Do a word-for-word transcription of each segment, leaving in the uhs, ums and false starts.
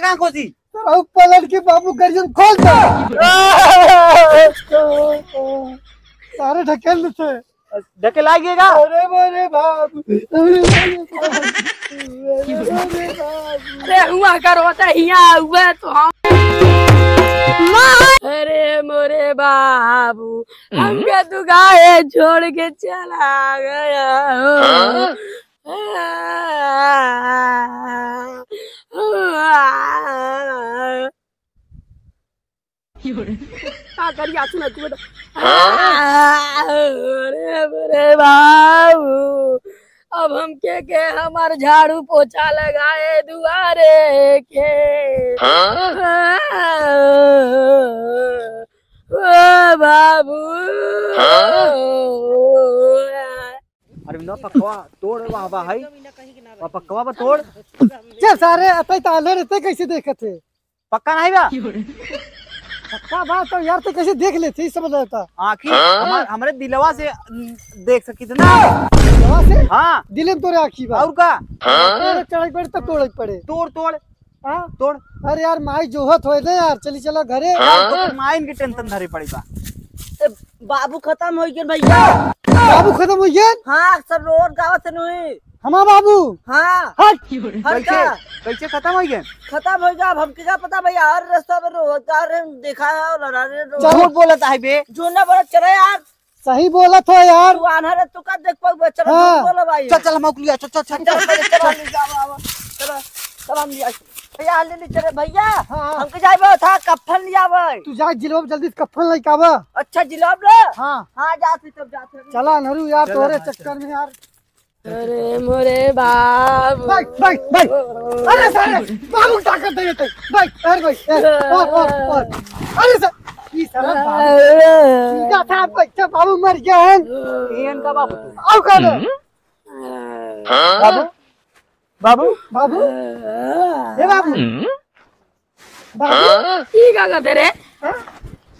कहाँ खोजी? अरे पलट के बाबू गर्दन खोल दे। सारे ढकेल देते। ढकेला गएगा? अरे मोरे बाबू, अरे मोरे बाबू, अरे मोरे बाबू। अरे हुआ करो तो हिया हुआ तो हम। अरे मोरे बाबू, हमके तू काहे छोड़ के चला गया हो? हाँ? का करी, आंसू ना चुए तो। अरे, अरे बाबू, अब हमके के हमार झाड़ू पोछा लगाए दुआरे के। हाँ? ओ बाबू। अरविंदवा, पक्कवा तोड़, वाह, वाह, है। वाह, पक्कवा बा, तोड़। चल सारे, अतई ताले रहते कैसे देखत है? पक्का नहीं बा? पक्का बा तो यार, तू कैसे देख लेते, इस समझ आता। आँखी हमार, हमरे दिलवा से, न, देख सकी थे ना। दिलवा से? हाँ। दिल में तोरे आँखी बा। और का? तोरे चढ़ाई पड़े तब तोड़े पड़े। तोड़, तोड़। हाँ? तोड़। अरे यार, माई जोहत होए ना यार, चली चला घरे। यार, तो फिर माई इनके टेंशन धरे पड़ी बा। ए, बाबू खत्म हो गए भैया। बाबू खत्म हो गए? हाँ, सब रोड गावत से नहीं। हमार बाबू? हाँ। हट। हट कैसे, का? कैसे खत्म हो गए? खत्म हो गया, अब हमके का पता भैया, हर रास्ता में रोड का रे देखा है और हर रे रोड। झूठ बोलत है बे। जो ना बोलत चले यार। सही बोलत हो यार। तू आन्हर है, तू का देख पाऊ बे? चलो, हाँ। झूठ बोलो भाई। चल, चल, हम अउक लिया, चल, चल, चल। चल, चल, चल, ले जाओ, आओ। चलो, चल, हम लिया। भैया, ले ली, चले भैया। हाँ, हाँ। हमके जाए बे, था कफन लिया बे। तू जा जिलो जल्दी से कफन लेके आवा। अच्छा, जिलो ले। हाँ। हाँ, जात ही तब जात ही। चला अनहरू यार, चला, तोरे हाँ, चक्कर चल। में यार। अरे मोरे बाबू। भाई, भाई, भाई। अरे सारे, बाबू की ताकत दे देते। भाई, अरे भाई, ए, और, और, और। अरे सर, ये सारा बाबू। सीधा था, बच्चा बाबू मर गया है। ये इनका बाबू तो। आओ कर। बाबू, बाबू। बाबू। ए बाबू। बाबू। ई का करते रे? हाँ?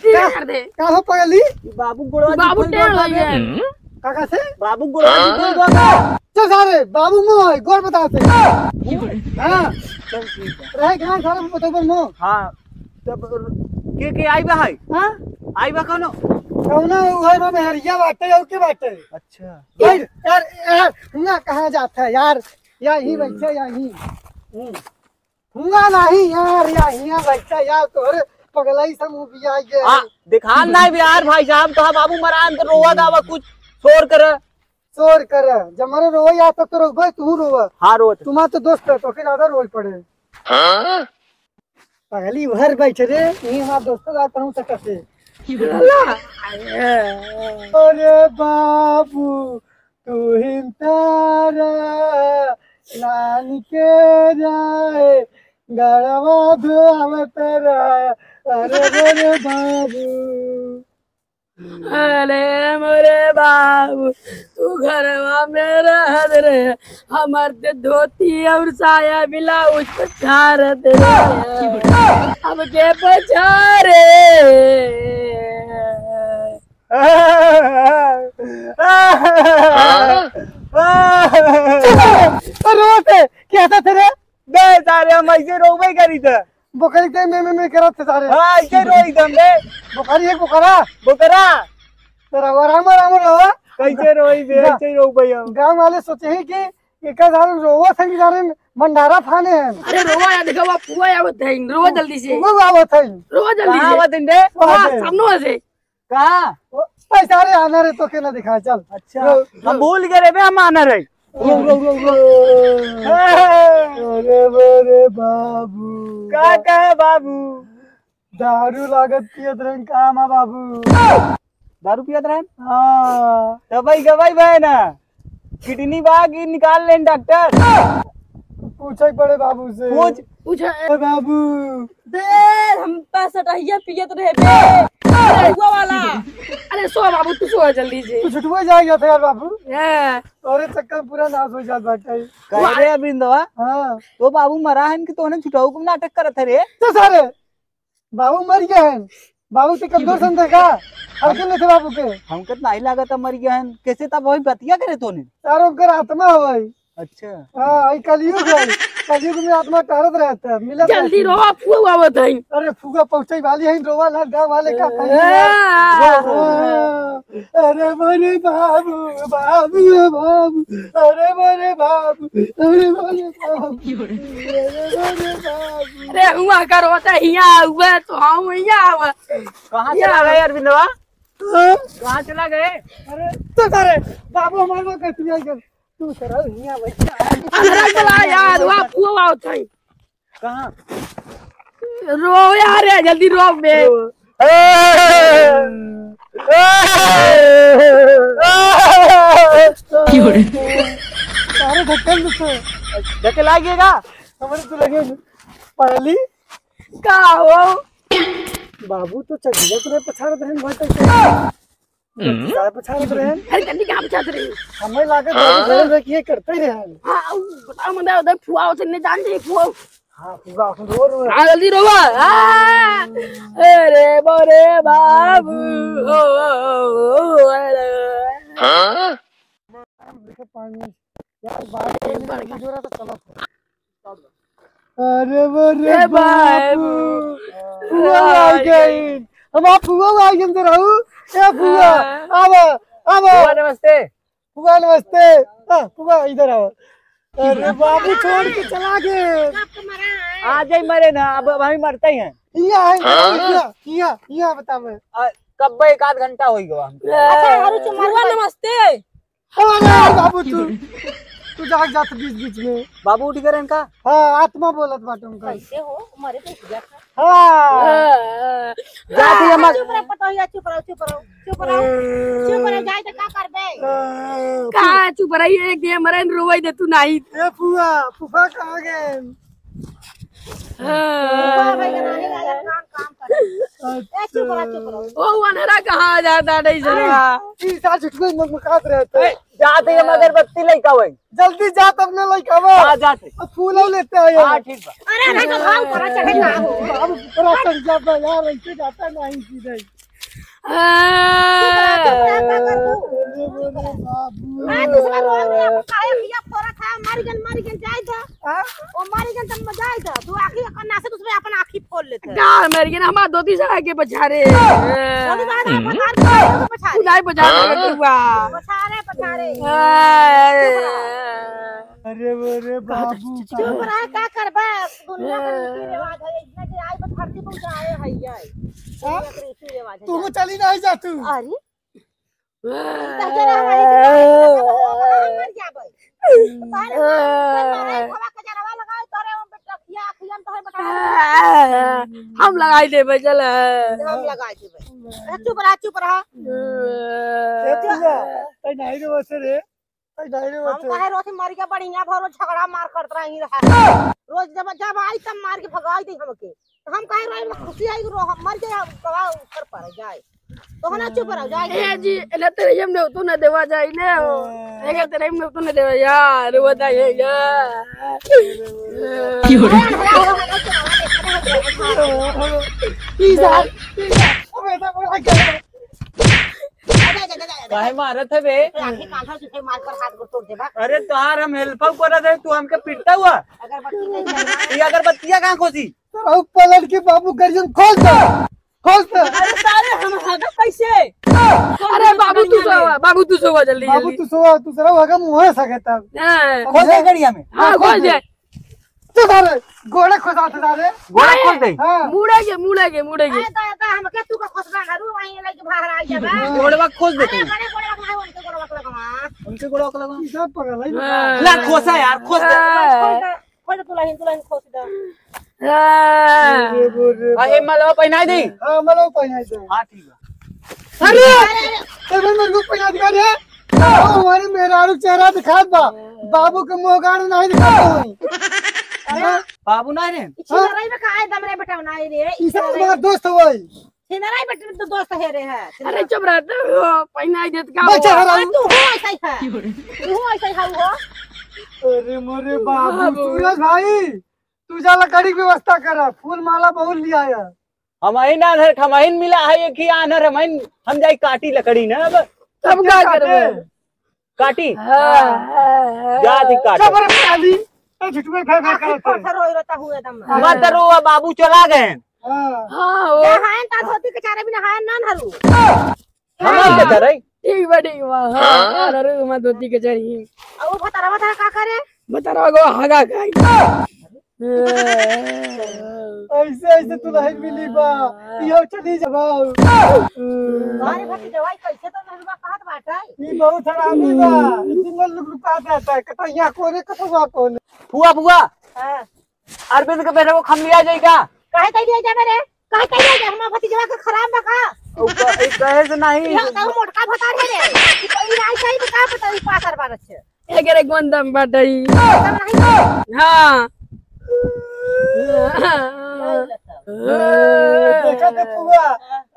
ई का करते? का हो पगली? बाबू गोड़वा बाबू निकल टेढ़ गया हो गया। बे। काका से? बाबू गोड़वा निकल गया बे। चल सारे, बाबू मुँह है, गोड़ बताते। हाँ। चल ठीक है। रहे कहाँ सारे बतौबर मुँह? हाँ। तब के, के आई बा है? हाँ? आई बा कौनो? कौनो उहे बा मेहरिया बाटे, और के बाटे? अच्छा। भाई, यार, यार, हुआ कहाँ जाता है यार? यही बैठे, यही। हम्म। हुआ नहीं यार, या हिया बैठा यार, तोहरे पगलाई से मुँह बिया गया। आ, दिखाल नहीं बे यार, भाई साहब, तो हम बाबू मरान तो रोवा गावा कुछ शोर कर। शोर कर, जब मरे रोवा यार, तब तो रोवे, तू रोवा। हाँ, रोवा। तुम्हारा तो दोस्त है, तो फिर ज्यादा रोई पड़े। हाँ? पगली उहर बैठ रे, यही हमार दोस्तों का कहूँ सकत है। अरे बाबू, तू हिंतारा लान के जाए, गड़वा धोआवत रहा। अरे रे रे बाबू। अरे मोरे बाबू, तू घरवा में रहत रे, हमार ते धोती और साया ब्लाउज पे झारत रे, अब के पछारे। रोते कैसा थे रे? बे सारे, हम ऐसे रोबे करी थे। बोकरी के में, में, में करत थे सारे। हाँ, ऐसे रोई थे हम बे। बोकरी एक बोकरा। बोकरा। तेरा वो राम, राम, राम। कैसे रोई बे, गा-, ऐसे ही रोबे हम। गाँव वाले सोचे ही कि एक हजार रोवा थे कि सारे भंडारा फाने हैं। अरे रोवा या देखा, वो पुआ या आवत है, रोवा जल्दी से। वो आवत है। रोवा जल्दी कहाँ से। आवत है बे? वहाँ वहाँ से। सामने से। कहाँ? ओ, पैसा रे आना रे, तो के ना दिखा, चल। अच्छा, रो, हम रो। भूल गए रे बे, हम आना रे। रो, रो, रो, रो। अरे, अरे बाबू। का, का बाबू? दारू लागत पियत रहन का मा बाबू? दारू पियत रहन? हाँ। दवाई, दवाई भाई ना। किडनी बा कि निकाल लेन डॉक्टर? पूछे पड़े बाबू से। पूछ। पूछा। ए बाबू। बे, हम पैसा टहिया पियत रहे बे। अरे, हुआ वाला। अरे, सो बाबू, तू सो जल्दी से। तू छुटुआ जाएगा था यार बाबू। हाँ। अरे, चक्कर पूरा नाश हो जात बाटे। कह रे अरविंदवा? हाँ। तो बाबू मरा है कि तोहने छुटाऊ को नाटक करत है रे? तो सारे, बाबू मर गया है। बाबू से कमजोर समझे का? हल्के में थे बाबू के। हमके तो नहीं लागत मर गया है। कैसे तब वही बतिया करे तोने? सारो ओकर आत्मा हो भाई। अच्छा। हाँ, ई कलयुग है। कलयुग में आत्मा टहरत रहता है, मिलत जल्दी रहता है। रो, फुआ आवत है। अरे फुआ पहुँचे वाली है, रोवा ना, गाँव वाले का कहेंगे? हाँ। रो, रो। अरे मोरे बाबू, बाबू, बाबू, अरे मोरे बाबू, अरे मोरे बाबू, अरे मोरे बाबू। अरे हुआ का रोता हिया हुआ तो हम हिया हुआ। कहाँ चला गए अरविंदवा? हाँ? कहाँ चला गए? अरे तो करे बाबू हमारे को कैसे आई कर? तू सर हिया बच्चा। अरे चला यार, वाह, फुआ आवत है। कहाँ? रो यार, जल्दी रो बे। क्यों रे? अरे ढक्कन से। ढक्कन लागिएगा? हमारे तो लगे पहली। का हो? बाबू तो चकिया तो पछाड़ दे भाई तक। हम्म। काय पछाड़त रहे? अरे, जल्दी कहाँ पछाड़त रहे? हमें लागत बाबू घर में रखिए करते ही रहे। हाँ, उ बताओ, मतलब, उधर फुआ होते नहीं जानते, फुआ। हाँ, फुआ, अपन रो, रो। हाँ, जल्दी रो, हाँ। अरे, मोरे बाबू, ओ, ओ, ओ, ओ, अरे। हाँ? देखे पानी। यार, बात करने में जोरा से चलत है। अरे, अरे ए बाबू, बाबू। फुआ आ गई। हमार फुआ आ गई, इधर आओ। ए फुआ, हाँ। आवा, आवा। फुआ नमस्ते। फुआ नमस्ते। हाँ, फुआ इधर आओ। अरे बाबू छोड़ के चला गए। आ जाए मरे ना, अब, अब हम मरते ही हैं। इया है, हाँ? इया, इया, इया बता मैं। आ, कब एक आध घंटा हो गया हमको। अच्छा, हरू चुम्मा फुआ नमस्ते। अरे बाबू तू, तू जाग जात बीच बीच में। बाबू उठ गए इनका? हाँ, आत्मा बोलत बाटे उनका। कैसे हो? मरे तो उठ गया था। हाँ। जाती है मत। चुप रह पतोहिया, चुप रहो, चुप रहो, चुप रहो, चुप रहो, जाए तो का करबे? का चुप रही, एक ये मरे न रोवई दे तू नाही। ए फुआ, फुफा कहाँ गए? हाँ। बाबा के नानी राजा काम, काम करे। ए, चुप रह, चुप रह। ओ, अनहरा कहाँ जाता नहीं सरवा? ई साल छुटको मत मुकात रहता है। ए, जाते हम अगरबत्ती लेके आवे। जल्दी जा, तब ले लेके आवे। हाँ, जाते। अब फूल ही लेते हैं हाँ, यार। ठीक बा। अरे, नहीं तो भाव करा चढ़े का हो। अब ऊपर चढ़ जाता यार, ऐसे जाता नहीं सीधे। हाँ। अरे, अरे, बाबू। हाँ, दूसरा रोल में आपको काहे भैया फोड़ा था, मर गन, मर गन, जाए था। हाँ? ओ मर गन, तब मजा आए था। तू आँखी अपन नासे, दूसरे अपन आँखी फोड़ लेते हैं। का मर गन, हमार धोती से आगे पछारे। धोती से आगे पछारे, पछारे। खुदाई पछारे, हाँ? बटुआ। पछारे, पछारे। हाँ। अरे, अरे, बाबू। चुप रहा, का करबा? दुनिया के रीति रिवाज है, इतना जे आई बा धरती पर जाए है, ये। हाँ? दुनिया के रीति रिवाज है, तू जा। चली नहीं जा तू। अरे? ई तो जरा हमारे के बारे में हम मर जाबे। तारे मारे, मारे, हवा के जरवा लगाए, तारे हम बेटा, या अखियन तोहर बेटा। हम लगाई देबे, चल। हम लगाई देबे। अरे चुप रहा, चुप रहा। ए, चुप रहा। तै नहीं रे वैसे रे। हम काहे रोज मर के बढ़िया भरो झगड़ा मार करत रही रहे। रोज जब, जब आई तब मार के भगाई दे हमके। तो हम काहे रोई में खुशी आई रो, हम मर के गवा ऊपर पड़ जाए। तो हम ना चुप रहो, जाए। ए जी, एने तेरे हम ने तो ना देवा जाए ने हो। एने तेरे हम ने तो ना देवा यार, वो दा ये यार। क्यों रे? ई साल, ई साल, अब ऐसा बोला क्या? काहे मारत है बे? आँखें कान है, तुझे मार कर हाथ को तोड़ देबा। अरे तोहार हम हेल्प करत है, तू हमके पीटता हुआ। अगरबत्ती नहीं जलवा। ये अगरबत्तियाँ कहाँ खोसी? अरे पलट के बाबू गर्दन खोल दे, खोल दे। अरे साले हम हगब कैसे? अरे बाबू तू सोवा, बाबू तू सोवा जल्दी, बाबू जल्दी। तू सोवा, तू सरा हगब मुँहे सके तब। हाँ। खोल दे गड़िया में। हाँ, खोल दे। तो सारे गोड़े खोसात सारे। गोड़ा खोल दे। हाँ। मुड़ेगे, मुड़ेगे, मुड़ेगे। अरे दादा, हमके तू का खोसबा घरू वहीं लेके बाहर आ जाबा। गोड़वा खोस दे अरे तू। बड़े गोड़वा के उनके गोड़वा के लगवा। उनके गोड़वा के लगवा। ई सब पगल है। हाँ। ला खोसा यार, खोस दे। हाँ। खोस दे, खोस दे, तू लाइन, तू लाइन खोस दे। हाँ। अरे बोल रे आ, ए बाप। मलवा पहनाई दे। हाँ, मलवा पहनाई दे। हाँ, ठीक है। अरे! अरे, अरे, अरे, मेरे को कोई याद कर है? ओ, हमारे मेहरारू चेहरा दिखात बा। बाबू के मुंह गाड़ नहीं दिखात होई। अरे, बाबू ना रे। ई छिनराई में का है दम रे बेटा, ना रे। ई सब हमार दोस्त होई। छिनराई बेटा तो दोस्त है रे, है। अरे, चुप रह, तो पहनाई देत का बच्चा हुआ? हराऊ। तू हो ऐसा ही है। तू हो ऐसा ही है वो। अरे, मोरे बाबू, बाबू। सूरज भाई, तू जा लकड़ी की व्यवस्था करा, फूल माला बहुत लिया है। हम ही ना धर, हम ही मिला है एक ही आनर, हम ही, हम जाई काटी लकड़ी ना अब। तब का काटे? करबे? काटी? हाँ, हाँ, हाँ। जा दी काट। चुप रे साली, ए, झुठुए भे भे करत है। पत्थर होई रहता हुए दम। मत रो, बाबू चला गए। हाँ। हाँ, हो। नहायन ता धोती के चारे बिना हायन ना हरू। हमार के चारे? ठीक बा, ठीक बा। हाँ, हाँ। अरे, हमार धोती के चारे। अब वो भतारवा था का करे? भतारवा को हगा खाई। ऐसे, ऐसे दुल्हन मिली बा, इहो चली जबाऊ। अरे भतीजवा, कैसे तो नहरवा कहत बाटे? ई बहुत हरामी बा, ई दिन भर लुक लुका देता है, कतौ यहाँ कोने, कतौ वहाँ कोने। फुआ, फुआ। हाँ। अरविंद के बेटा को हम लिया जाई का? काहे के लिया जाबे रे? काहे के लिया जाबे? हमार भतीजवा के खराब बा का? उ क-, इ कहे से नहीं। इहाँ तो मोटका भतार है रे। ई तो ई राई सही बता, पता ई पातर बारत छे। एकरे कौन दम बाटई? दम नहीं बा। हाँ। देखा तो फुआ,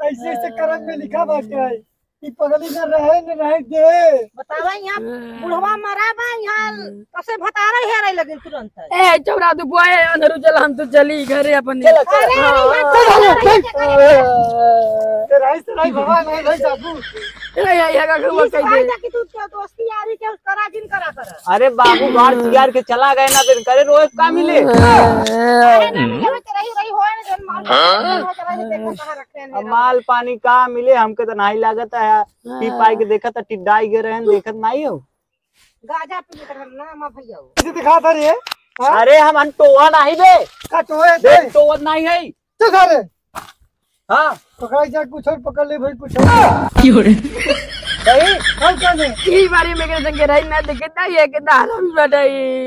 ऐसे, ऐसे करम में लिखा बाटे। ई पगली न रहे, न रहे दे। बतावा, यहाँ बुढ़वा मरा बा, यहाँ कसे भतारा हेराई लगिन तुरंत। ए, चौरा तू बुआ, ए, अंधरू चल, हम तो चली घरे अपने। चलो, चलो। अरे, अरे, यहाँ चलो, चलो, चलो। चलो। तेरा ही, तेरा ही भगवान है, भाई साबू। ए, ए, ए, का, का, इस कह दे। बात है कि तू क्या दोस्ती यारी के उसका राजिन करा कर। अरे बाबू, बाहर सियार के चला गए ना, फिर करे रोए का मिले? अरे, ना मिले, रही, रही, होए ना, जन मार, हाँ। रही, देखो कहाँ रखे हैं, अब मेरा। माल पानी का मिले, हमके तो नहीं लागत है। पी पाई के देखत, टिड्डाई गए रहन, देखत नाई हो। गाजा पी लेत रहन ना, मा भैया हो। कैसे दिखा था रे? हाँ? अरे हम अनटोआ नहीं बे। का टोए बे, थे? टोआ नहीं है। चल सारे। हाँ। पकड़ जा, कुछ और पकड़ ले भाई, कुछ और। क्यों रे? सही? हम क्या दे? ई बारी में के संगे रही ना, देखत ना, ये कितना हरामी बाटे ई।